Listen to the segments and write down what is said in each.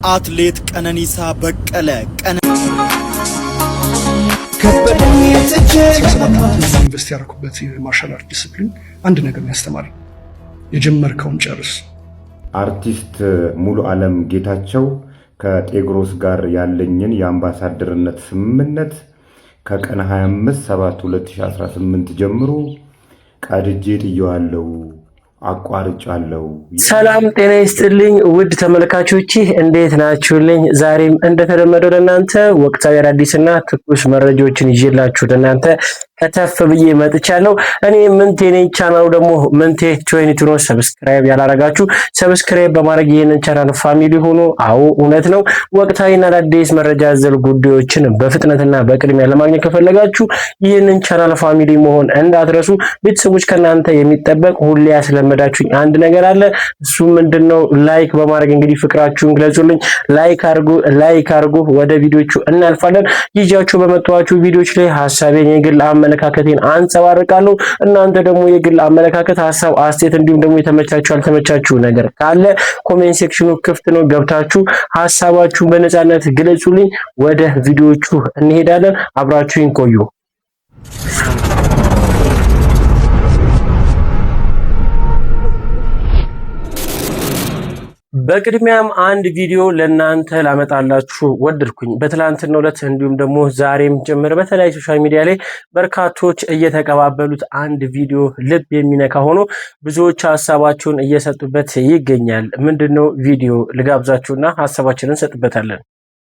አትሌት ቀነኒሳ በቀለ። 17 ዓመት invest ያደረኩበት የ martial art discipline አንድ ነገር ነው ያስተማረኝ፣ የጀመርከውን ጨርስ። አርቲስት ሙሉ ዓለም ጌታቸው ከጤግሮስ ጋር ያለኝን የአምባሳደርነት ስምምነት ከቀን 25/7/2018 ጀምሮ ቀድጄ ጥየዋለሁ፣ አቋርጫለሁ። ሰላም ጤና ይስጥልኝ ውድ ተመልካቾቼ፣ እንዴት ናችሁልኝ? ዛሬም እንደተለመደው ለእናንተ ወቅታዊ አዳዲስና ትኩስ መረጃዎችን ይዤላችሁ ለእናንተ ከተፍ ብዬ መጥቻለሁ። እኔ ምንቴ ነኝ። ቻናሉ ደግሞ ምንቴ 22 ነው። Subscribe ያላረጋችሁ subscribe በማድረግ ይህንን channel family ሆኖ፣ አዎ እውነት ነው፣ ወቅታዊና አዳዲስ መረጃ አዘል ጉዳዮችን በፍጥነትና በቅድሚያ ለማግኘት ከፈለጋችሁ ይህንን channel family መሆን እንዳትረሱ። ቤተሰቦች፣ ከእናንተ የሚጠበቅ ሁሌ ያስለመዳችሁኝ አንድ ነገር አለ። እሱ ምንድነው? Like በማድረግ እንግዲህ ፍቅራችሁን ግለጹልኝ። Like አድርጉ፣ like አድርጉ። ወደ ቪዲዮቹ እናልፋለን። ይዣችሁ በመጣኋቸው ቪዲዮዎች ላይ ሀሳቤን፣ የግል አመለካከቴን አንጸባርቃለሁ። እናንተ ደግሞ የግል አመለካከት፣ ሀሳብ፣ አስተያየት እንዲሁም ደግሞ የተመቻችሁ ያልተመቻችሁ ነገር ካለ comment section ኑ ክፍት ነው። ገብታችሁ ሀሳባችሁን በነፃነት ግለጹልኝ። ወደ ቪዲዮቹ እንሄዳለን። አብራችሁኝ ቆዩ። በቅድሚያም አንድ ቪዲዮ ለእናንተ ላመጣላችሁ ወደድኩኝ። በትላንትናው ዕለት እንዲሁም ደግሞ ዛሬም ጭምር በተለያዩ social media ላይ በርካቶች እየተቀባበሉት አንድ ቪዲዮ ልብ የሚነካ ሆኖ ብዙዎች ሀሳባቸውን እየሰጡበት ይገኛል። ምንድነው ቪዲዮ ልጋብዛችሁና ሀሳባችንን እንሰጥበታለን።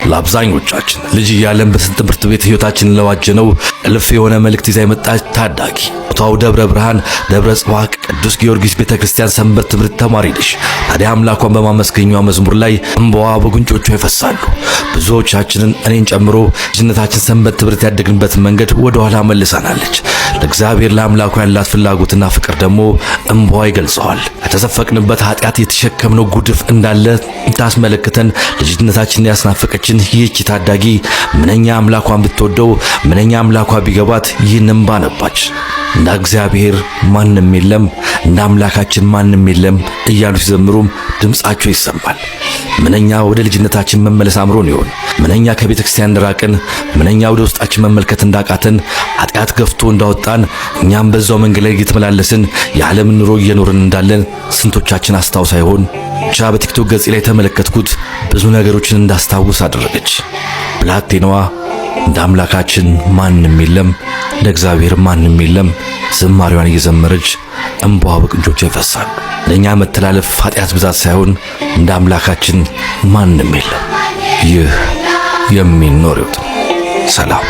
ለአብዛኞቻችን ልጅ እያለን በስንት ትምህርት ቤት ህይወታችንን ለዋጀነው እልፍ የሆነ መልእክት ይዛ የመጣች ታዳጊ፣ ቦታው ደብረ ብርሃን ደብረ ጽባህ ቅዱስ ጊዮርጊስ ቤተክርስቲያን ሰንበት ትምህርት ተማሪ ነች። ታዲያ አምላኳን በማመስገኛዋ መዝሙር ላይ እንባዋ በጉንጮቿ ይፈሳሉ። ብዙዎቻችንን እኔን ጨምሮ ልጅነታችን ሰንበት ትምህርት ያደግንበት መንገድ ወደ ኋላ መልሳናለች። ለእግዚአብሔር ለአምላኳ ያላት ፍላጎትና ፍቅር ደግሞ እንባዋ ይገልጸዋል። ከተዘፈቅንበት ኃጢአት የተሸከምነው ጉድፍ እንዳለ ታስመለክተን ልጅነታችንን ያስናፈቀችን ይህች ታዳጊ ምንኛ አምላኳን ብትወደው፣ ምንኛ አምላኳ ቢገባት ይህን እንባ ነባች። እንደ እግዚአብሔር ማንም የለም፣ እንደ አምላካችን ማንም የለም እያሉ ሲዘምሩም ድምፃቸው ይሰማል። ምንኛ ወደ ልጅነታችን መመለስ አምሮን ይሆን? ምንኛ ከቤተ ክርስቲያን እንደራቅን፣ ምንኛ ወደ ውስጣችን መመልከት እንዳቃተን፣ ኃጢአት ገፍቶ እንዳወጣን፣ እኛም በዛው መንገድ ላይ እየተመላለስን የዓለምን ኑሮ እየኖርን እንዳለን ስንቶቻችን አስታውሳ ይሆን? ብቻ በቲክቶክ ገጽ ላይ የተመለከትኩት ብዙ ነገሮችን እንዳስታውስ አደረገች። ብላቴናዋ እንደ አምላካችን ማንም የለም፣ እንደ እግዚአብሔር ማንም የለም ዝማሬዋን እየዘመረች እንባዋ በቅንጆቿ ይፈሳሉ። ለእኛ መተላለፍ ኃጢአት ብዛት ሳይሆን እንደ አምላካችን ማንም የለም። ይህ የሚኖር ሕይወት ነው። ሰላም።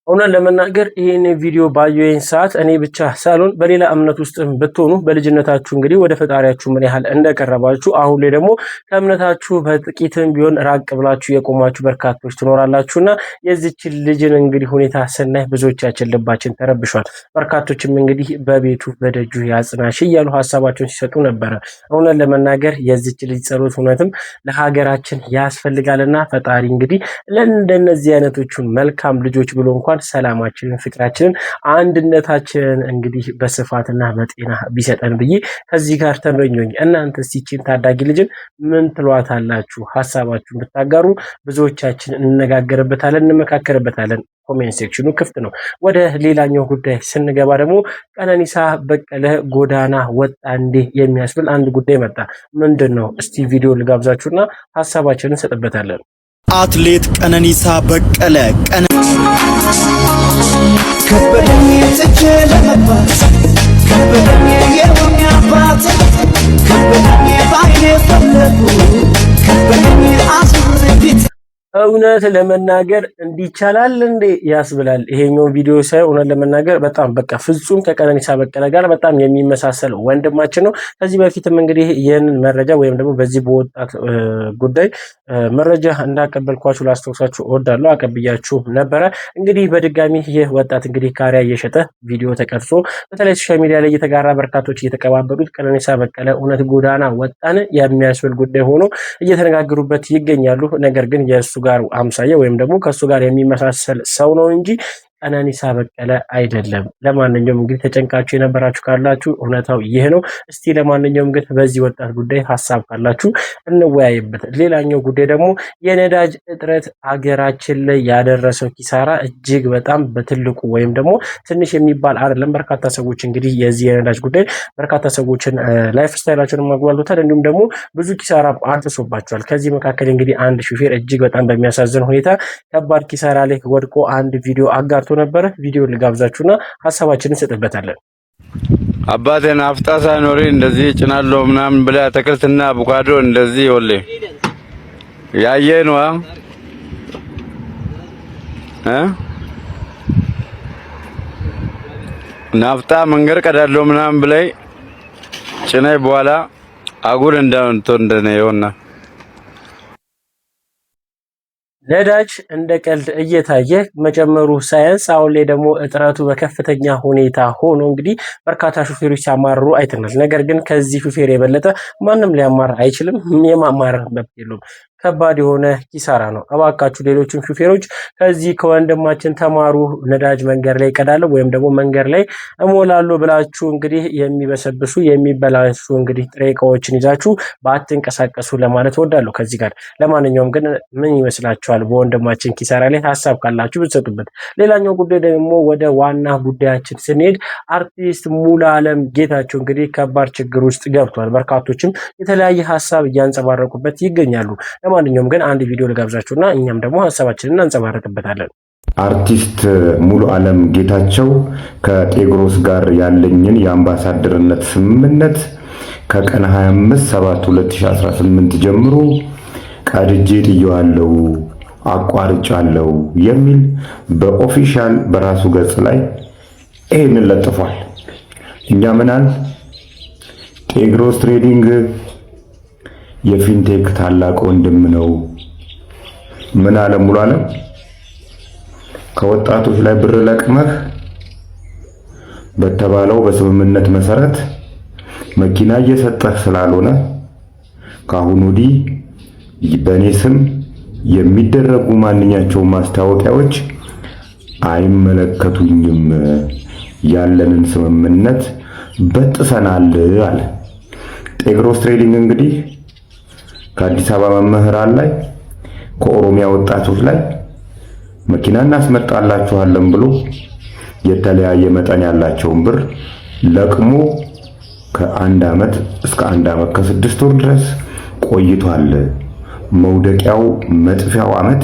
እውነት ለመናገር ይህን ቪዲዮ ባየሁኝ ሰዓት እኔ ብቻ ሳልሆን በሌላ እምነት ውስጥ ብትሆኑ በልጅነታችሁ እንግዲህ ወደ ፈጣሪያችሁ ምን ያህል እንደቀረባችሁ፣ አሁን ላይ ደግሞ ከእምነታችሁ በጥቂትም ቢሆን ራቅ ብላችሁ የቆማችሁ በርካቶች ትኖራላችሁና የዚችን ልጅን እንግዲህ ሁኔታ ስናይ ብዙዎቻችን ልባችን ተረብሿል። በርካቶችም እንግዲህ በቤቱ በደጁ ያጽናሽ እያሉ ሀሳባቸውን ሲሰጡ ነበረ። እውነት ለመናገር የዚች ልጅ ጸሎት እውነትም ለሀገራችን ያስፈልጋልና ፈጣሪ እንግዲህ ለእንደነዚህ አይነቶቹን መልካም ልጆች ብሎ እንኳን ሰላማችንን፣ ፍቅራችንን፣ አንድነታችንን እንግዲህ በስፋትና በጤና ቢሰጠን ብዬ ከዚህ ጋር ተመኘሁኝ። እናንተ ይህችን ታዳጊ ልጅን ምን ትሏታላችሁ? ሀሳባችሁን ብታጋሩ ብዙዎቻችን እንነጋገርበታለን፣ እንመካከርበታለን። Comment section ኑ ክፍት ነው። ወደ ሌላኛው ጉዳይ ስንገባ ደግሞ ቀነኒሳ በቀለ ጎዳና ወጣ እንዴ የሚያስብል አንድ ጉዳይ መጣ። ምንድን ነው? እስቲ ቪዲዮ ልጋብዛችሁና ሀሳባችንን እንሰጥበታለን። አትሌት ቀነኒሳ በቀለ። ከበደኝ ትቼ ለመግባት፣ ከበደኝ የወኔ አባት፣ ከበደኝ ባይኔ ፈለጉ፣ ከበደኝ አዙሬ ፊት። እውነት ለመናገር እንዲቻላል እንዴ ያስብላል። ይሄኛውን ቪዲዮ ሳይ እውነት ለመናገር በጣም በቃ ፍጹም ከቀነኒሳ በቀለ ጋር በጣም የሚመሳሰል ወንድማችን ነው። ከዚህ በፊትም እንግዲህ ይህንን መረጃ ወይም ደግሞ በዚህ በወጣት ጉዳይ መረጃ እንዳቀበልኳችሁ ላስታውሳችሁ እወዳለሁ። አቀብያችሁ ነበረ። እንግዲህ በድጋሚ ይህ ወጣት እንግዲህ ቃሪያ እየሸጠ ቪዲዮ ተቀርጾ በተለይ social media ላይ እየተጋራ በርካቶች እየተቀባበሉት ቀነኒሳ በቀለ እውነት ጎዳና ወጣን የሚያስብል ጉዳይ ሆኖ እየተነጋገሩበት ይገኛሉ። ነገር ግን የእሱ ጋር አምሳያ ወይም ደግሞ ከእሱ ጋር የሚመሳሰል ሰው ነው እንጂ ቀነኒሳ በቀለ አይደለም። ለማንኛውም እንግዲህ ተጨንቃችሁ የነበራችሁ ካላችሁ እውነታው ይህ ነው። እስቲ ለማንኛውም ግን በዚህ ወጣት ጉዳይ ሀሳብ ካላችሁ እንወያይበት። ሌላኛው ጉዳይ ደግሞ የነዳጅ እጥረት አገራችን ላይ ያደረሰው ኪሳራ እጅግ በጣም በትልቁ ወይም ደግሞ ትንሽ የሚባል አይደለም። በርካታ ሰዎች እንግዲህ የዚህ የነዳጅ ጉዳይ በርካታ ሰዎችን lifestyle ኣቸውን ማጉላልቶታል፣ እንዲሁም ደግሞ ብዙ ኪሳራ አድርሶባቸዋል። ከዚህ መካከል እንግዲህ አንድ ሹፌር እጅግ በጣም በሚያሳዝን ሁኔታ ከባድ ኪሳራ ላይ ወድቆ አንድ ቪዲዮ አጋርቶ ነበረ። ቪዲዮ ልጋብዛችሁና ሀሳባችንን እንሰጥበታለን። አባቴ ናፍጣ ሳይኖሪ እንደዚህ ጭናለሁ ምናምን ብለህ አትክልትና አቮካዶ እንደዚህ ይኸውልህ ያየ ነዋ እ ናፍጣ መንገድ ቀዳለሁ ምናምን ብለህ ጭነህ በኋላ አጉል እንዳንቶ እንደነ ይሆና። ነዳጅ እንደ ቀልድ እየታየ መጨመሩ ሳያንስ አሁን ላይ ደግሞ እጥረቱ በከፍተኛ ሁኔታ ሆኖ እንግዲህ በርካታ ሹፌሮች ሲያማርሩ አይተናል። ነገር ግን ከዚህ ሹፌር የበለጠ ማንም ሊያማር አይችልም። የማማረር መብት የለውም። ከባድ የሆነ ኪሳራ ነው። እባካችሁ ሌሎችም ሹፌሮች ከዚህ ከወንድማችን ተማሩ። ነዳጅ መንገድ ላይ እቀዳለሁ ወይም ደግሞ መንገድ ላይ እሞላለሁ ብላችሁ እንግዲህ የሚበሰብሱ የሚበላሹ እንግዲህ ጥሬ እቃዎችን ይዛችሁ ባትንቀሳቀሱ ለማለት እወዳለሁ ከዚህ ጋር። ለማንኛውም ግን ምን ይመስላችኋል? በወንድማችን ኪሳራ ላይ ሀሳብ ካላችሁ ብትሰጡበት። ሌላኛው ጉዳይ ደግሞ ወደ ዋና ጉዳያችን ስንሄድ አርቲስት ሙሉዓለም ጌታቸው እንግዲህ ከባድ ችግር ውስጥ ገብቷል። በርካቶችም የተለያየ ሀሳብ እያንጸባረቁበት ይገኛሉ። ለማንኛውም ግን አንድ ቪዲዮ ልጋብዛችሁና እኛም ደግሞ ሀሳባችንን እናንጸባረቅበታለን። አርቲስት ሙሉ ዓለም ጌታቸው ከጤግሮስ ጋር ያለኝን የአምባሳደርነት ስምምነት ከቀን 25/7/2018 ጀምሮ ቀድጄ ጥየዋለሁ፣ አቋርጫለሁ የሚል በ official በራሱ ገጽ ላይ ይህንን ለጥፏል። እኛ ምናል ጤግሮስ ትሬዲንግ የፊንቴክ ታላቅ ወንድም ነው። ምን አለ ሙሉ ዓለም? ከወጣቶች ላይ ብር ለቅመህ በተባለው በስምምነት መሰረት መኪና እየሰጠህ ስላልሆነ ከአሁን ወዲህ በእኔ ስም የሚደረጉ ማንኛቸውም ማስታወቂያዎች አይመለከቱኝም፣ ያለንን ስምምነት በጥሰናል አለ። ጤግሮስ ትሬዲንግ እንግዲህ ከአዲስ አበባ መምህራን ላይ፣ ከኦሮሚያ ወጣቶች ላይ መኪና እናስመጣላችኋለን ብሎ የተለያየ መጠን ያላቸውን ብር ለቅሞ ከ1 ዓመት እስከ 1 ዓመት ከ6 ወር ድረስ ቆይቷል። መውደቂያው መጥፊያው ዓመት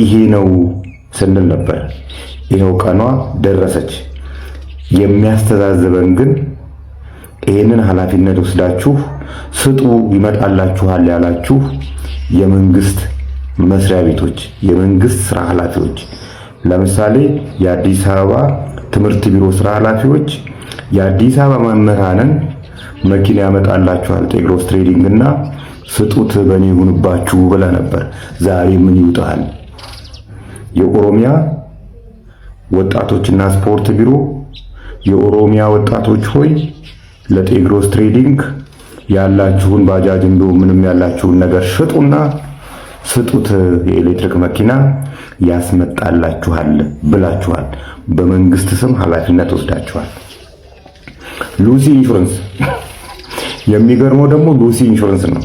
ይሄ ነው ስንል ነበር። ይኸው ቀኗ ደረሰች። የሚያስተዛዝበን ግን ይህንን ኃላፊነት ወስዳችሁ ስጡ ይመጣላችኋል ያላችሁ የመንግስት መስሪያ ቤቶች፣ የመንግስት ስራ ኃላፊዎች፣ ለምሳሌ የአዲስ አበባ ትምህርት ቢሮ ስራ ኃላፊዎች የአዲስ አበባ መምህራንን መኪና ያመጣላችኋል ጤግሮስ ትሬዲንግ እና ስጡት በእኔ ይሁንባችሁ ብለህ ነበር። ዛሬ ምን ይውጣል? የኦሮሚያ ወጣቶችና ስፖርት ቢሮ የኦሮሚያ ወጣቶች ሆይ፣ ለጤግሮስ ትሬዲንግ ያላችሁን ባጃጅ እንደው ምንም ያላችሁን ነገር ሽጡና ስጡት፣ የኤሌክትሪክ መኪና ያስመጣላችኋል ብላችኋል። በመንግስት ስም ኃላፊነት ወስዳችኋል። ሉሲ ኢንሹራንስ፣ የሚገርመው ደግሞ ሉሲ ኢንሹራንስ ነው።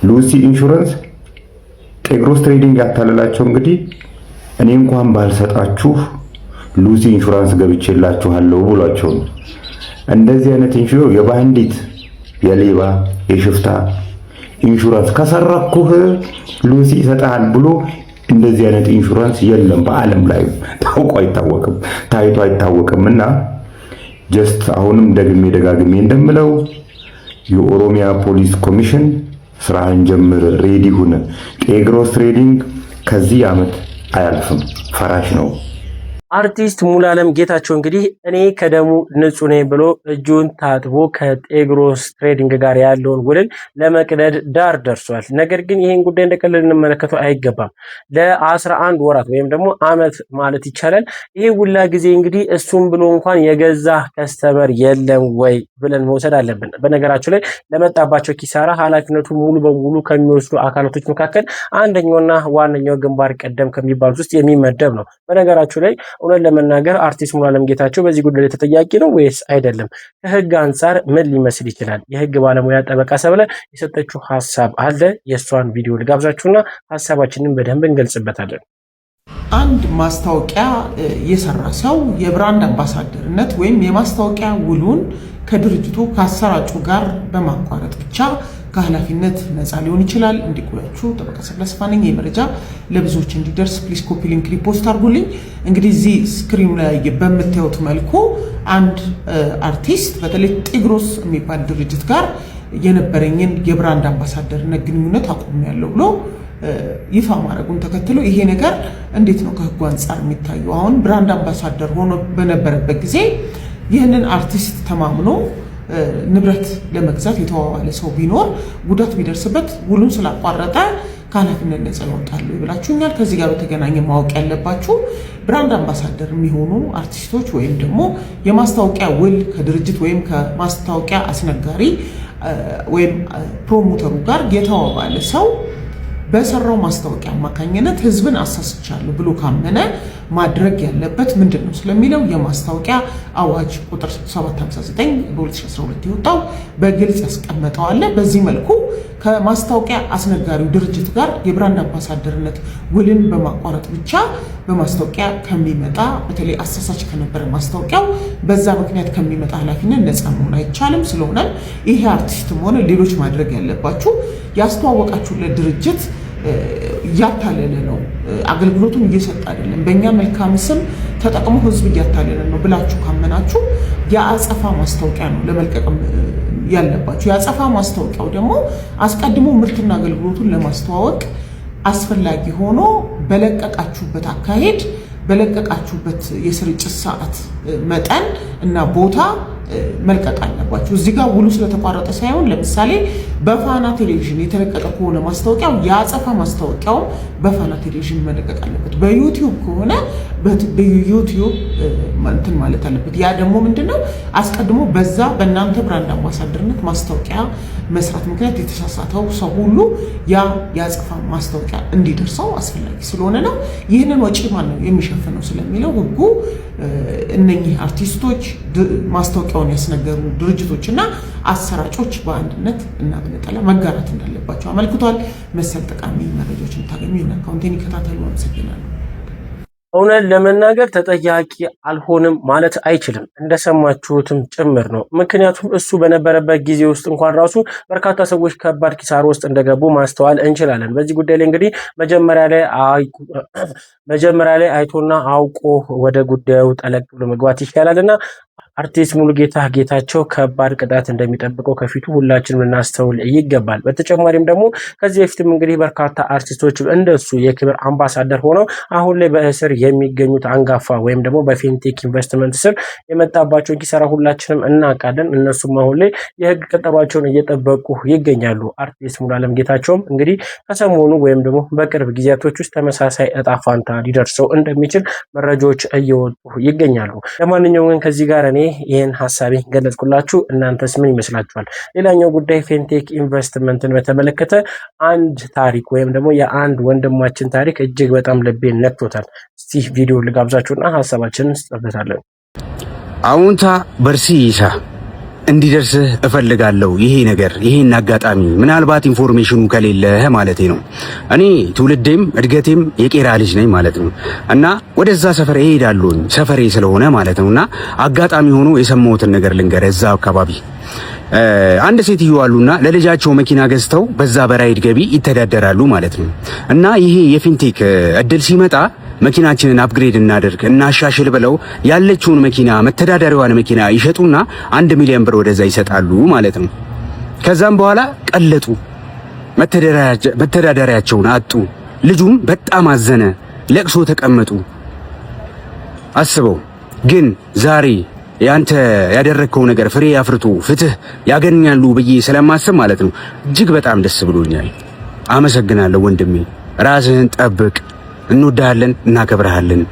ሉሲ ኢንሹራንስ ጤግሮስ ትሬዲንግ ያታለላቸው እንግዲህ እኔ እንኳን ባልሰጣችሁ ሉሲ ኢንሹራንስ ገብቼላችኋለሁ ብሏቸው ነው። እንደዚህ አይነት ኢንሹራንስ የ bandit፣ የሌባ፣ የሽፍታ ኢንሹራንስ ከሰረኩህ ሉሲ ይሰጣል ብሎ እንደዚህ አይነት ኢንሹራንስ የለም፣ በዓለም ላይ ታውቆ አይታወቅም፣ ታይቶ አይታወቅም። እና just አሁንም ደግሜ ደጋግሜ እንደምለው የኦሮሚያ ፖሊስ ኮሚሽን ስራህን ጀምር፣ ready ሁን። ጤግሮስ ትሬዲንግ ከዚህ ዓመት አያልፍም፣ ፈራሽ ነው። አርቲስት ሙሉዓለም ጌታቸው እንግዲህ እኔ ከደሙ ንጹህ ነኝ ብሎ እጁን ታጥቦ ከጤግሮስ ትሬዲንግ ጋር ያለውን ውልን ለመቅደድ ዳር ደርሷል። ነገር ግን ይህን ጉዳይ እንደቀላል ልንመለከተው አይገባም። ለ11 ወራት ወይም ደግሞ አመት ማለት ይቻላል ይሄ ሁላ ጊዜ እንግዲህ እሱም ብሎ እንኳን የገዛ customer የለም ወይ ብለን መውሰድ አለብን። በነገራችሁ ላይ ለመጣባቸው ኪሳራ ኃላፊነቱ ሙሉ በሙሉ ከሚወስዱ አካላቶች መካከል አንደኛውና ዋነኛው ግንባር ቀደም ከሚባሉት ውስጥ የሚመደብ ነው። በነገራችሁ ላይ እውነት ለመናገር አርቲስት ሙሉዓለም ጌታቸው በዚህ ጉዳይ ላይ ተጠያቂ ነው ወይስ አይደለም? ከህግ አንጻር ምን ሊመስል ይችላል? የህግ ባለሙያ ጠበቃ ሰብለ የሰጠችው ሀሳብ አለ። የእሷን ቪዲዮ ልጋብዛችሁና ሀሳባችንን በደንብ እንገልጽበታለን። አንድ ማስታወቂያ የሰራ ሰው የ brand አምባሳደርነት ወይም የማስታወቂያ ውሉን ከድርጅቱ ከአሰራጩ ጋር በማቋረጥ ብቻ ከኃላፊነት ነፃ ሊሆን ይችላል። እንዲቆያችሁ ጠበቃ ሰብለ አሰፋ ነኝ። ይህ መረጃ ለብዙዎች እንዲደርስ please copy link፣ repost አድርጉልኝ። እንግዲህ እዚህ screen ኑ ላይ በምታዩት መልኩ አንድ አርቲስት በተለይ ጤግሮስ የሚባል ድርጅት ጋር የነበረኝን የ brand አምባሳደርነት ግንኙነት አቁሜያለሁ ብሎ ይፋ ማድረጉን ተከትሎ ይሄ ነገር እንዴት ነው ከህጉ አንጻር የሚታየው? አሁን brand አምባሳደር ሆኖ በነበረበት ጊዜ ይህንን አርቲስት ተማምኖ ንብረት ለመግዛት የተዋዋለ ሰው ቢኖር ጉዳት ቢደርስበት ውሉን ስላቋረጠ ከኃላፊነት ነፃ ይወጣሉ ብላችሁኛል። ከዚህ ጋር በተገናኘ ማወቅ ያለባችሁ brand አምባሳደር የሚሆኑ አርቲስቶች ወይም ደግሞ የማስታወቂያ ውል ከድርጅት ወይም ከማስታወቂያ አስነጋሪ ወይም promoter ኡ ጋር የተዋዋለ ሰው በሰራው ማስታወቂያ አማካኝነት ህዝብን አሳስቻለሁ ብሎ ካመነ ማድረግ ያለበት ምንድን ነው ስለሚለው የማስታወቂያ አዋጅ ቁጥር 759 በ2012 የወጣው በግልጽ ያስቀመጠው አለ። በዚህ መልኩ ከማስታወቂያ አስነጋሪው ድርጅት ጋር የ brand አምባሳደርነት ውልን በማቋረጥ ብቻ በማስታወቂያ ከሚመጣ፣ በተለይ አሳሳች ከነበረ ማስታወቂያው፣ በዛ ምክንያት ከሚመጣ ኃላፊነት ነፃ መሆን አይቻልም። ስለሆነም ይሄ አርቲስትም ሆነ ሌሎች ማድረግ ያለባችሁ ያስተዋወቃችሁለት ድርጅት እያታለለ ነው፣ አገልግሎቱን እየሰጠ አይደለም፣ በእኛ መልካም ስም ተጠቅሞ ህዝብ እያታለለ ነው ብላችሁ ካመናችሁ የአጸፋ ማስታወቂያ ነው ለመልቀቅም ያለባችሁ። የአጸፋ ማስታወቂያው ደግሞ አስቀድሞ ምርትና አገልግሎቱን ለማስተዋወቅ አስፈላጊ ሆኖ በለቀቃችሁበት አካሄድ፣ በለቀቃችሁበት የስርጭት ሰዓት መጠን እና ቦታ መልቀቅ አለባችሁ። እዚህ ጋር ውሉ ስለተቋረጠ ሳይሆን ለምሳሌ በፋና ቴሌቪዥን የተለቀቀ ከሆነ ማስታወቂያው የአጸፋ ማስታወቂያው በፋና ቴሌቪዥን መለቀቅ አለበት። በዩቲዩብ ከሆነ በዩቲዩብ እንትን ማለት አለበት። ያ ደግሞ ምንድነው፣ አስቀድሞ በዛ በእናንተ brand አምባሳደርነት ማስታወቂያ መስራት ምክንያት የተሳሳተው ሰው ሁሉ ያ የአጸፋ ማስታወቂያ እንዲደርሰው አስፈላጊ ስለሆነ ነው። ይህንን ወጪ ማን ነው የሚሸፍነው ስለሚለው ህጉ እነኚህ አርቲስቶች፣ ማስታወቂያውን ያስነገሩ ድርጅቶች እና አሰራጮች በአንድነት እና በነጠላ መጋራት እንዳለባቸው አመልክቷል። መሰል ጠቃሚ መረጃዎች የምታገኙ ይህን አካውንቴን ይከታተሉ። አመሰግናለሁ። እውነት ለመናገር ተጠያቂ አልሆንም ማለት አይችልም። እንደሰማችሁትም ጭምር ነው። ምክንያቱም እሱ በነበረበት ጊዜ ውስጥ እንኳን ራሱ በርካታ ሰዎች ከባድ ኪሳራ ውስጥ እንደገቡ ማስተዋል እንችላለን። በዚህ ጉዳይ ላይ እንግዲህ መጀመሪያ ላይ አይቶና አውቆ ወደ ጉዳዩ ጠለቅ ብሎ መግባት ይሻላል እና አርቲስት ሙሉጌታ ጌታቸው ከባድ ቅጣት እንደሚጠብቀው ከፊቱ ሁላችንም ልናስተውል ይገባል። በተጨማሪም ደግሞ ከዚህ በፊትም እንግዲህ በርካታ አርቲስቶች እንደሱ የክብር አምባሳደር ሆነው አሁን ላይ በእስር የሚገኙት አንጋፋ ወይም ደግሞ በፌንቴክ ኢንቨስትመንት ስር የመጣባቸውን ኪሳራ ሁላችንም እናውቃለን። እነሱም አሁን ላይ የህግ ቀጠሯቸውን እየጠበቁ ይገኛሉ። አርቲስት ሙሉዓለም ጌታቸውም እንግዲህ ከሰሞኑ ወይም ደግሞ በቅርብ ጊዜያቶች ውስጥ ተመሳሳይ እጣ ፋንታ ሊደርሰው እንደሚችል መረጃዎች እየወጡ ይገኛሉ። ለማንኛውም ግን ከዚህ ጋር እኔ ይህን ሀሳቤ ገለጽኩላችሁ። እናንተስ ምን ይመስላችኋል? ሌላኛው ጉዳይ ፌንቴክ ኢንቨስትመንትን በተመለከተ አንድ ታሪክ ወይም ደግሞ የአንድ ወንድማችን ታሪክ እጅግ በጣም ልቤን ነክቶታል። እስቲ ቪዲዮ ልጋብዛችሁና ሀሳባችንን እንሰጥበታለን። አዎንታ በርሲሳ እንዲደርስህ እፈልጋለሁ። ይሄ ነገር፣ ይሄን አጋጣሚ ምናልባት information ኑ ከሌለህ ማለቴ ነው። እኔ ትውልዴም እድገቴም የቄራ ልጅ ነኝ ማለት ነው እና ወደዛ ሰፈር እሄዳለሁኝ፣ ሰፈሬ ስለሆነ ማለት ነው። እና አጋጣሚ ሆኖ የሰማሁትን ነገር ልንገርህ። እዛ አካባቢ አንድ ሴትዮ አሉና ለልጃቸው መኪና ገዝተው በዛ በራይድ ገቢ ይተዳደራሉ ማለት ነው። እና ይሄ የፊንቴክ እድል ሲመጣ መኪናችንን upgrade እናደርግ፣ እናሻሽል ብለው ያለችውን መኪና፣ መተዳደሪያዋን መኪና ይሸጡና 1 ሚሊዮን ብር ወደዛ ይሰጣሉ ማለት ነው። ከዛም በኋላ ቀለጡ፣ መተዳደሪያቸውን አጡ። ልጁም በጣም አዘነ። ለቅሶ ተቀመጡ። አስበው ግን ዛሬ ያንተ ያደረግከው ነገር ፍሬ አፍርቶ ፍትህ ያገኛሉ ብዬ ስለማስብ ማለት ነው እጅግ በጣም ደስ ብሎኛል። አመሰግናለሁ ወንድሜ። ራስህን ጠብቅ። እንወድሃለን፣ እናከብረሃለን።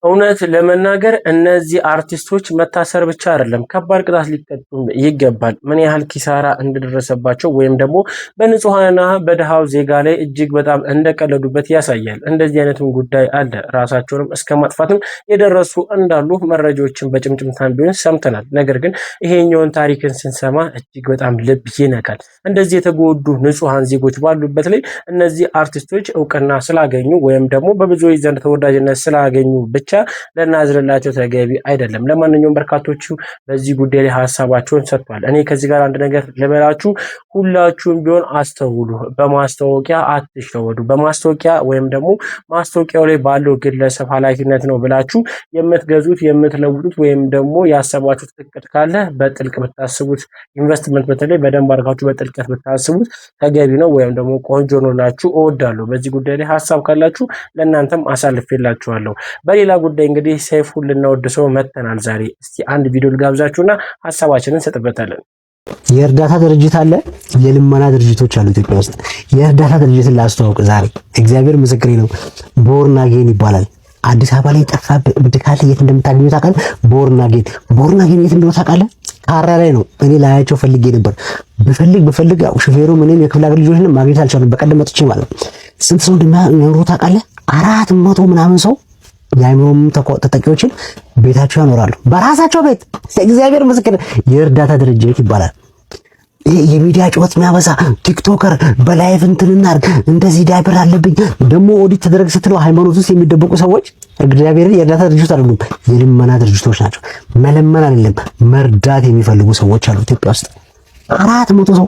እውነት ለመናገር እነዚህ አርቲስቶች መታሰር ብቻ አይደለም፣ ከባድ ቅጣት ሊቀጡ ይገባል። ምን ያህል ኪሳራ እንደደረሰባቸው ወይም ደግሞ በንጹሐንና በድሃው ዜጋ ላይ እጅግ በጣም እንደቀለዱበት ያሳያል። እንደዚህ አይነትም ጉዳይ አለ። ራሳቸውንም እስከ ማጥፋትም የደረሱ እንዳሉ መረጃዎችን በጭምጭምታም ቢሆን ሰምተናል። ነገር ግን ይሄኛውን ታሪክን ስንሰማ እጅግ በጣም ልብ ይነካል። እንደዚህ የተጎዱ ንጹሐን ዜጎች ባሉበት ላይ እነዚህ አርቲስቶች እውቅና ስላገኙ ወይም ደግሞ በብዙዎች ዘንድ ተወዳጅነት ስላገኙ ብቻ ልናዝንላቸው ተገቢ አይደለም። ለማንኛውም በርካቶቹ በዚህ ጉዳይ ላይ ሀሳባቸውን ሰጥቷል። እኔ ከዚህ ጋር አንድ ነገር ልበላችሁ፣ ሁላችሁም ቢሆን አስተውሉ። በማስታወቂያ አትሸወዱ። በማስታወቂያ ወይም ደግሞ ማስታወቂያው ላይ ባለው ግለሰብ ኃላፊነት ነው ብላችሁ የምትገዙት የምትለውጡት ወይም ደግሞ ያሰባችሁት እቅድ ካለ በጥልቅ ብታስቡት፣ ኢንቨስትመንት በተለይ በደንብ አድርጋችሁ በጥልቀት ብታስቡት ተገቢ ነው ወይም ደግሞ ቆንጆ ነው ላችሁ እወዳለሁ። በዚህ ጉዳይ ላይ ሀሳብ ካላችሁ ለእናንተም አሳልፌላችኋለሁ። በሌላ ጉዳይ እንግዲህ ሰይፉን ልናወድሰው መጥተናል ዛሬ። እስቲ አንድ ቪዲዮ ልጋብዛችሁና ሀሳባችንን እንሰጥበታለን። የእርዳታ ድርጅት አለ፣ የልመና ድርጅቶች አሉ ኢትዮጵያ ውስጥ። የእርዳታ ድርጅትን ላስተዋውቅ ዛሬ፣ እግዚአብሔር ምስክሬ ነው። Born Again ይባላል። አዲስ አበባ ላይ ጠፋ እብድ ካለ የት እንደምታገኙ ታውቃለህ? Born Again፣ Born Again የት እንደሆነ ታውቃለህ? ካራ ላይ ነው። እኔ ላያቸው ፈልጌ ነበር። ብፈልግ ብፈልግ ሹፌሩ ምንም የክፍለ ሀገር ልጆችን ማግኘት አልቻሉም። በቀደም መጥቼ ማለት ነው። ስንት ሰው እንደሚኖሩ ታውቃለህ? 400 ምናምን ሰው የአእምሮ ተጠቂዎችን ቤታቸው ያኖራሉ። በራሳቸው ቤት። እግዚአብሔር ምስክር፣ የእርዳታ ድርጅት ይባላል። ይሄ የሚዲያ ጩኸት የሚያበዛ TikToker በ live እንትን እናድርግ፣ እንደዚህ ዳይፐር አለብኝ ደግሞ ኦዲት ተደረግ ስትለው ሃይማኖት ውስጥ የሚደበቁ ሰዎች እግዚአብሔርን የእርዳታ ድርጅቶች አይደሉም፣ የልመና ድርጅቶች ናቸው። መለመን አይደለም መርዳት የሚፈልጉ ሰዎች አሉ ኢትዮጵያ ውስጥ። 400 ሰው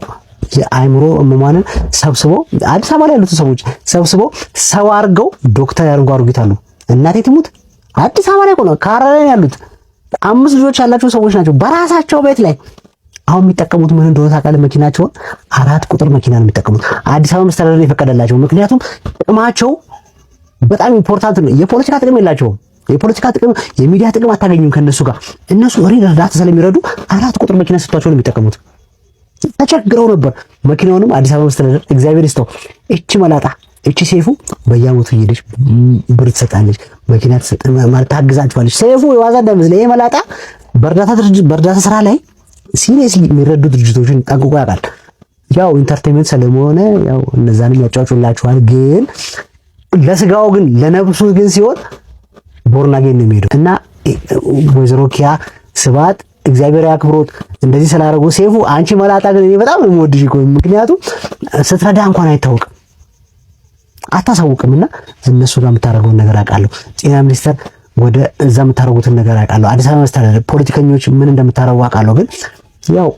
የአእምሮ ህሙማንን ሰብስቦ፣ አዲስ አበባ ላይ ያሉትን ሰዎች ሰብስቦ ሰው አድርገው ዶክተር ያድርጉ አድርጊታሉ። እናቴ ትሙት አዲስ አበባ ላይ ነው፣ ካራ ላይ ያሉት አምስት ልጆች ያላቸው ሰዎች ናቸው። በራሳቸው ቤት ላይ አሁን የሚጠቀሙት ምን እንደሆነ ታውቃለህ? መኪናቸውን 4 ቁጥር መኪና ነው የሚጠቀሙት። አዲስ አበባ መስተዳደር የፈቀደላቸው፣ ምክንያቱም ጥቅማቸው በጣም important ነው። የፖለቲካ ጥቅም የላቸውም። የፖለቲካ ጥቅም፣ የሚዲያ ጥቅም አታገኙም ከነሱ ጋር። እነሱ real እርዳታ ስለሚረዱ 4 ቁጥር መኪና ሰጥቷቸው ነው የሚጠቀሙት። ተቸግረው ነበር። መኪናውንም አዲስ አበባ መስተዳደር እግዚአብሔር ይስጠው። እቺ መላጣ እቺ ሰይፉ በየዓመቱ እየሄደች ብር ትሰጣለች፣ መኪና ትሰጥ ማለት ታግዛቸዋለች። ሰይፉ የዋዛ እንዳይመስልህ፣ ይሄ መላጣ በእርዳታ ድርጅት በእርዳታ ስራ ላይ seriously የሚረዱ ድርጅቶችን ጠንቅቆ ያውቃል። ያው entertainment ስለሆነ ያው እነዛንም ያጫውጩላችኋል። ግን ለስጋው ግን ለነብሱ ግን ሲሆን Born Again ነው የሚሄደው። እና ወይዘሮ ኪያ ስብሐት እግዚአብሔር ያክብሮት እንደዚህ ስላደረጉ። ሰይፉ አንቺ መላጣ ግን እኔ በጣም ነው የምወድሽ እኮ፣ ምክንያቱም ስትረዳ እንኳን አይታወቅም፣ አታሳውቅም። እና እነሱ ጋር የምታደርገውን ነገር አውቃለሁ። ጤና ሚኒስቴር ወደ እዛ የምታደርጉትን ነገር አውቃለሁ። አዲስ አበባ መስተዳደር ፖለቲከኞች ምን እንደምታደርጉ አውቃለሁ። ግን ያው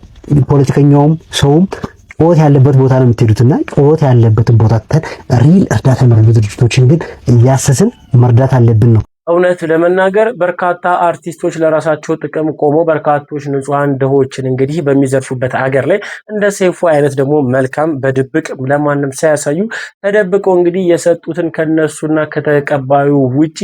ፖለቲከኛውም ሰውም ጩኸት ያለበት ቦታ ነው የምትሄዱትና ጩኸት ያለበትን ቦታ ትተን real እርዳታ የሚረዱ ድርጅቶችን ግን እያሰስን መርዳት አለብን ነው። እውነት ለመናገር በርካታ አርቲስቶች ለራሳቸው ጥቅም ቆመው በርካቶች ንጹሐን ድሆችን እንግዲህ በሚዘርፉበት አገር ላይ እንደ ሰይፉ አይነት ደግሞ መልካም በድብቅ ለማንም ሳያሳዩ ተደብቀው እንግዲህ የሰጡትን ከነሱና ከተቀባዩ ውጪ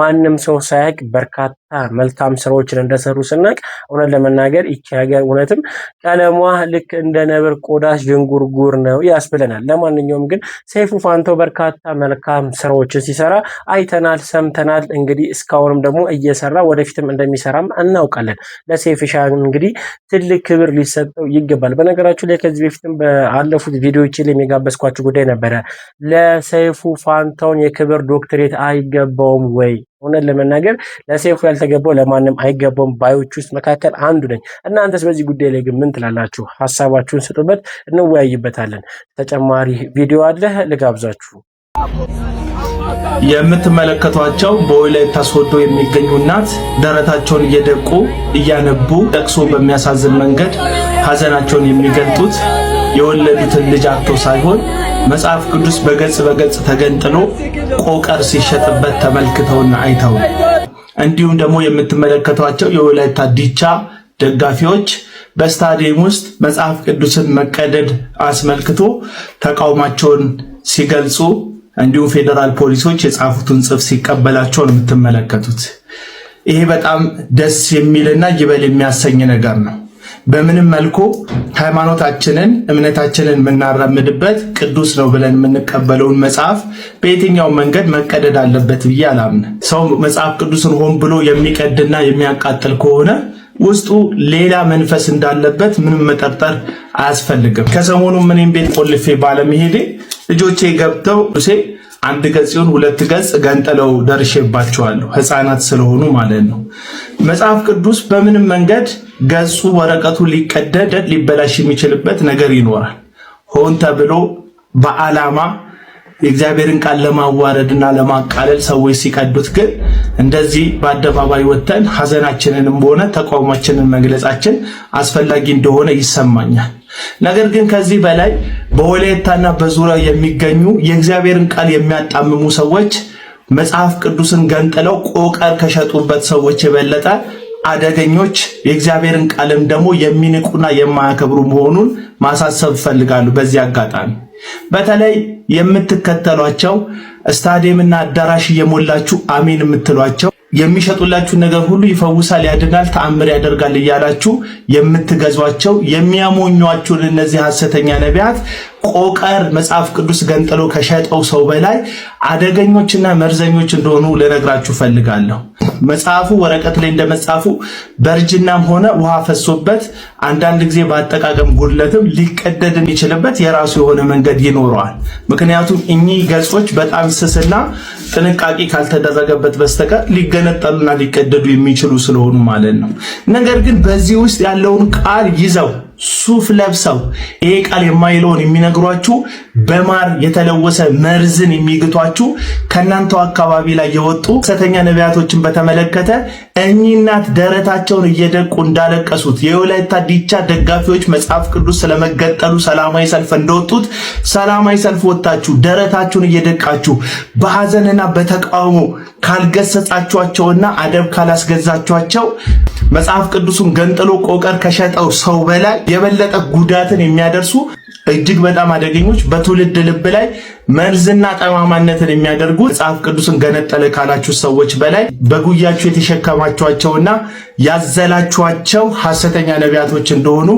ማንም ሰው ሳያውቅ በርካታ መልካም ስራዎችን እንደሰሩ ስናቅ እውነት ለመናገር ይቺ ሀገር እውነትም ቀለሟ ልክ እንደ ነብር ቆዳ ዥንጉርጉር ነው ያስብለናል። ለማንኛውም ግን ሰይፉ ፋንታው በርካታ መልካም ስራዎችን ሲሰራ አይተናል፣ ሰምተናል። እንግዲህ እስካሁንም ደግሞ እየሰራ ወደፊትም እንደሚሰራም እናውቃለን። ለሰይፍሻ እንግዲህ ትልቅ ክብር ሊሰጠው ይገባል። በነገራችሁ ላይ ከዚህ በፊትም በአለፉት ቪዲዮዎች ላይ የጋበዝኳችሁ ጉዳይ ነበረ። ለሰይፉ ፋንታውን የክብር ዶክትሬት አይገባውም ወይ? እውነት ለመናገር ለሰይፉ ያልተገባው ለማንም አይገባውም ባዮች ውስጥ መካከል አንዱ ነኝ። እናንተስ በዚህ ጉዳይ ላይ ግን ምን ትላላችሁ? ሀሳባችሁን ስጡበት፣ እንወያይበታለን። ተጨማሪ ቪዲዮ አለ ልጋብዛችሁ። የምትመለከቷቸው በወላይታ ሶዶ የሚገኙ እናት ደረታቸውን እየደቁ እያነቡ ለቅሶ በሚያሳዝን መንገድ ሀዘናቸውን የሚገልጡት የወለዱትን ልጅ አጥቶ ሳይሆን መጽሐፍ ቅዱስ በገጽ በገጽ ተገንጥሎ ቆቀር ሲሸጥበት ተመልክተውና አይተው። እንዲሁም ደግሞ የምትመለከቷቸው የወላይታ ዲቻ ደጋፊዎች በስታዲየም ውስጥ መጽሐፍ ቅዱስን መቀደድ አስመልክቶ ተቃውሟቸውን ሲገልጹ እንዲሁም ፌዴራል ፖሊሶች የጻፉትን ጽሑፍ ሲቀበላቸው ነው የምትመለከቱት። ይሄ በጣም ደስ የሚልና ይበል የሚያሰኝ ነገር ነው። በምንም መልኩ ሃይማኖታችንን፣ እምነታችንን የምናራምድበት ቅዱስ ነው ብለን የምንቀበለውን መጽሐፍ በየትኛው መንገድ መቀደድ አለበት ብዬ አላምን። ሰው መጽሐፍ ቅዱስን ሆን ብሎ የሚቀድና የሚያቃጥል ከሆነ ውስጡ ሌላ መንፈስ እንዳለበት ምንም መጠርጠር አያስፈልግም። ከሰሞኑ ምንም ቤት ቆልፌ ባለመሄዴ ልጆቼ ገብተው ሴ አንድ ገጽ ይሁን ሁለት ገጽ ገንጥለው ደርሼባቸዋለሁ። ሕፃናት ስለሆኑ ማለት ነው። መጽሐፍ ቅዱስ በምንም መንገድ ገጹ ወረቀቱ ሊቀደድ ሊበላሽ የሚችልበት ነገር ይኖራል። ሆን ተብሎ በዓላማ የእግዚአብሔርን ቃል ለማዋረድና ለማቃለል ሰዎች ሲቀዱት ግን እንደዚህ በአደባባይ ወጥተን ሐዘናችንንም ሆነ ተቃውሟችንን መግለጻችን አስፈላጊ እንደሆነ ይሰማኛል። ነገር ግን ከዚህ በላይ በወላይታና በዙሪያው የሚገኙ የእግዚአብሔርን ቃል የሚያጣምሙ ሰዎች መጽሐፍ ቅዱስን ገንጥለው ቆቀር ከሸጡበት ሰዎች የበለጠ አደገኞች፣ የእግዚአብሔርን ቃልም ደግሞ የሚንቁና የማያከብሩ መሆኑን ማሳሰብ እፈልጋለሁ። በዚህ አጋጣሚ በተለይ የምትከተሏቸው፣ ስታዲየምና አዳራሽ እየሞላችሁ አሜን የምትሏቸው፣ የሚሸጡላችሁ ነገር ሁሉ ይፈውሳል፣ ያድናል፣ ተአምር ያደርጋል እያላችሁ የምትገዟቸው፣ የሚያሞኟችሁን እነዚህ ሐሰተኛ ነቢያት ቆቀር መጽሐፍ ቅዱስ ገንጥሎ ከሸጠው ሰው በላይ አደገኞችና መርዘኞች እንደሆኑ ልነግራችሁ ፈልጋለሁ። መጽሐፉ ወረቀት ላይ እንደመጻፉ በእርጅናም ሆነ ውሃ ፈሶበት አንዳንድ ጊዜ በአጠቃቀም ጉድለትም ሊቀደድ የሚችልበት የራሱ የሆነ መንገድ ይኖረዋል። ምክንያቱም እኚህ ገጾች በጣም ስስና ጥንቃቄ ካልተደረገበት በስተቀር ሊገነጠሉና ሊቀደዱ የሚችሉ ስለሆኑ ማለት ነው። ነገር ግን በዚህ ውስጥ ያለውን ቃል ይዘው ሱፍ ለብሰው ይሄ ቃል የማይለውን የሚነግሯችሁ፣ በማር የተለወሰ መርዝን የሚግቷችሁ፣ ከእናንተው አካባቢ ላይ የወጡ ሐሰተኛ ነቢያቶችን በተመለከተ እኚህ እናት ደረታቸውን እየደቁ እንዳለቀሱት፣ የወላይታ ዲቻ ደጋፊዎች መጽሐፍ ቅዱስ ስለመገንጠሉ ሰላማዊ ሰልፍ እንደወጡት ሰላማዊ ሰልፍ ወጥታችሁ ደረታችሁን እየደቃችሁ በሐዘንና በተቃውሞ ካልገሰጻችኋቸውና አደብ ካላስገዛችኋቸው መጽሐፍ ቅዱሱን ገንጥሎ ቆቀር ከሸጠው ሰው በላይ የበለጠ ጉዳትን የሚያደርሱ እጅግ በጣም አደገኞች፣ በትውልድ ልብ ላይ መርዝና ጠማማነትን የሚያደርጉ፣ መጽሐፍ ቅዱስን ገነጠለ ካላችሁ ሰዎች በላይ በጉያችሁ የተሸከማችኋቸውና ያዘላችኋቸው ሐሰተኛ ነቢያቶች እንደሆኑ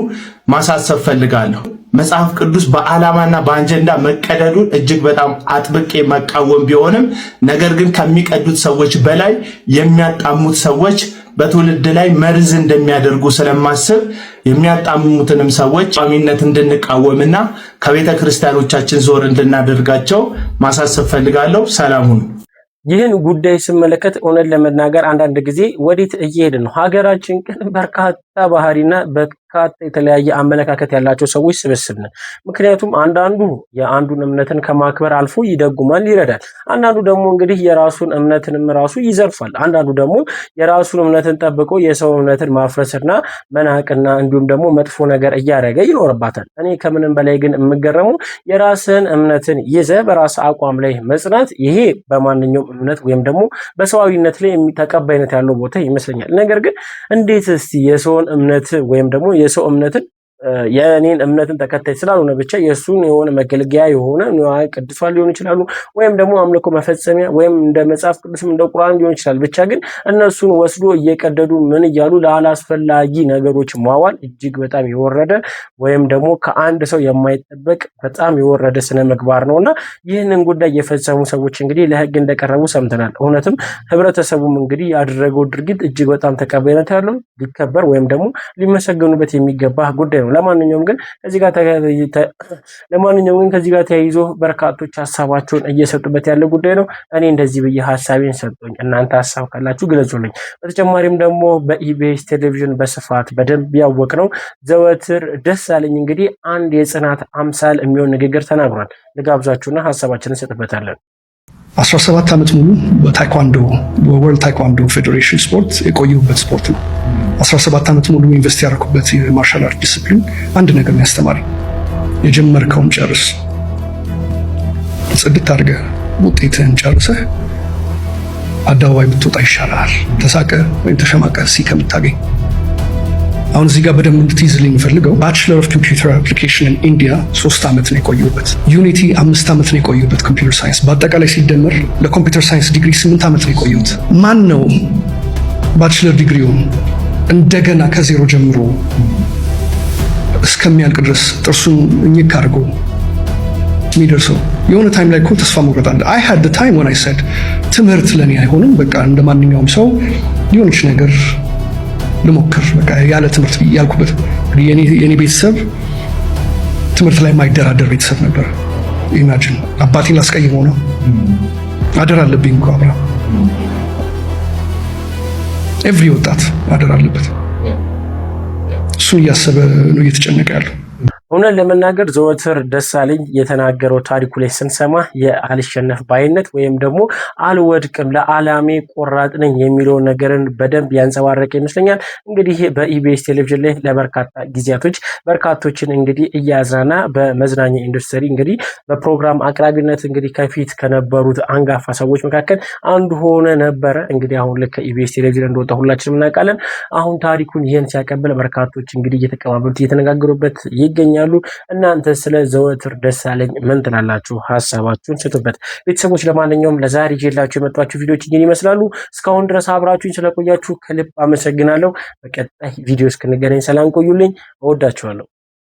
ማሳሰብ ፈልጋለሁ። መጽሐፍ ቅዱስ በዓላማና በአጀንዳ መቀደዱን እጅግ በጣም አጥብቄ መቃወም ቢሆንም ነገር ግን ከሚቀዱት ሰዎች በላይ የሚያጣሙት ሰዎች በትውልድ ላይ መርዝ እንደሚያደርጉ ስለማስብ የሚያጣምሙትንም ሰዎች ቋሚነት እንድንቃወምና ከቤተ ክርስቲያኖቻችን ዞር እንድናደርጋቸው ማሳሰብ ፈልጋለሁ። ሰላም ሁኑ። ይህን ጉዳይ ስመለከት እውነት ለመናገር አንዳንድ ጊዜ ወዴት እየሄድን ነው? ሀገራችን ግን በርካታ ባህሪና በርካታ የተለያየ አመለካከት ያላቸው ሰዎች ስብስብ ነን። ምክንያቱም አንዳንዱ የአንዱን እምነትን ከማክበር አልፎ ይደጉማል፣ ይረዳል። አንዳንዱ ደግሞ እንግዲህ የራሱን እምነትንም ራሱ ይዘርፋል። አንዳንዱ ደግሞ የራሱን እምነትን ጠብቆ የሰው እምነትን ማፍረስና መናቅና እንዲሁም ደግሞ መጥፎ ነገር እያደረገ ይኖርባታል። እኔ ከምንም በላይ ግን የምገረመው የራስን እምነትን ይዘህ በራስ አቋም ላይ መጽናት፣ ይሄ በማንኛውም እምነት ወይም ደግሞ በሰዋዊነት ላይ ተቀባይነት ያለው ቦታ ይመስለኛል። ነገር ግን እንዴት እስቲ የሰውን እምነት ወይም ደግሞ የሰው እምነትን፣ የእኔን እምነትን ተከታይ ስላልሆነ ብቻ የእሱን የሆነ መገልገያ የሆነ ንዋየ ቅድሳት ሊሆን ይችላሉ፣ ወይም ደግሞ አምልኮ መፈጸሚያ ወይም እንደ መጽሐፍ ቅዱስም እንደ ቁርአን ሊሆን ይችላል። ብቻ ግን እነሱን ወስዶ እየቀደዱ ምን እያሉ ለአላስፈላጊ ነገሮች ማዋል እጅግ በጣም የወረደ ወይም ደግሞ ከአንድ ሰው የማይጠበቅ በጣም የወረደ ስነ ምግባር ነው እና ይህንን ጉዳይ የፈጸሙ ሰዎች እንግዲህ ለሕግ እንደቀረቡ ሰምተናል። እውነትም ህብረተሰቡም እንግዲህ ያደረገው ድርጊት እጅግ በጣም ተቀባይነት ያለው፣ ሊከበር ወይም ደግሞ ሊመሰገኑበት የሚገባ ጉዳይ ነው። ለማንኛውም ግን ከዚህ ጋር ተያይዞ በርካቶች ሀሳባቸውን እየሰጡበት ያለ ጉዳይ ነው። እኔ እንደዚህ ብዬ ሀሳቤን ሰጡኝ፣ እናንተ ሀሳብ ካላችሁ ግለጹልኝ። በተጨማሪም ደግሞ በኢቢኤስ ቴሌቪዥን በስፋት በደንብ ያወቅነው ዘወትር ደሳለኝ እንግዲህ አንድ የጽናት አምሳል የሚሆን ንግግር ተናግሯል። ልጋብዛችሁና ሀሳባችንን እንሰጥበታለን። 17 ዓመት ሙሉ በታይኳንዶ፣ በ World Taekwondo Federation ስፖርት የቆየሁበት ስፖርት ነው። 17 ዓመት ሙሉ invest ያደረኩበት የ martial art discipline አንድ ነገር ነው ያስተማረኝ። የጀመርከውን ጨርስ፣ ጽድት አድርገህ ውጤትህን ጨርሰህ አደባባይ ብትወጣ ይሻላል፣ ተሳቀ ወይም ተሸማቀ ሲ ከምታገኝ። አሁን እዚህ ጋር በደንብ እንድትይዝልኝ የምፈልገው Bachelor of Computer Application in India 3 ዓመት ነው የቆየሁበት። Unity 5 ዓመት ነው የቆየሁበት computer science። በአጠቃላይ ሲደመር ለ computer science ዲግሪ 8 ዓመት ነው የቆየሁት። ማን ነው bachelor ዲግሪውን እንደገና ከዜሮ ጀምሮ እስከሚያልቅ ድረስ ጥርሱን እኝክ አድርጎ የሚደርሰው? የሆነ time ላይ እኮ ተስፋ መቁረጥ አለ። I had time when I said ትምህርት ለእኔ አይሆንም፣ በቃ እንደ ማንኛውም ሰው የሆነች ነገር ልሞክር በቃ ያለ ትምህርት ያልኩበት። የኔ ቤተሰብ ትምህርት ላይ የማይደራደር ቤተሰብ ነበር። Imagine አባቴን ላስቀይመው ነው። አደራ አለብኝ እኮ አብርሃም። Every ወጣት አደራ አለበት። እሱን እያሰበ ነው እየተጨነቀ ያለው። እውነት ለመናገር ዘወትር ደሳለኝ የተናገረው ታሪኩ ላይ ስንሰማ የአልሸነፍ ባይነት ወይም ደግሞ አልወድቅም፣ ለዓላሜ ቆራጥ ነኝ የሚለውን ነገርን በደንብ ያንጸባረቀ ይመስለኛል። እንግዲህ በኢቢኤስ ቴሌቪዥን ላይ ለበርካታ ጊዜያቶች በርካቶችን እንግዲህ እያዝናና በመዝናኛ ኢንዱስትሪ እንግዲህ በፕሮግራም አቅራቢነት እንግዲህ ከፊት ከነበሩት አንጋፋ ሰዎች መካከል አንዱ ሆነ ነበረ። እንግዲህ አሁን ልክ ከኢቢኤስ ቴሌቪዥን እንደወጣ ሁላችንም እናውቃለን። አሁን ታሪኩን ይህን ሲያቀብል በርካቶች እንግዲህ እየተቀባበሉት እየተነጋገሩበት ይገኛሉ። እናንተ ስለ ዘወትር ደሳለኝ ምን ትላላችሁ? ሀሳባችሁን ስጡበት። ቤተሰቦች፣ ለማንኛውም ለዛሬ ይዤላችሁ የመጣኋቸው ቪዲዮዎች ይህን ይመስላሉ። እስካሁን ድረስ አብራችሁኝ ስለቆያችሁ ከልብ አመሰግናለሁ። በቀጣይ ቪዲዮ እስክንገናኝ ሰላም ቆዩልኝ። እወዳችኋለሁ።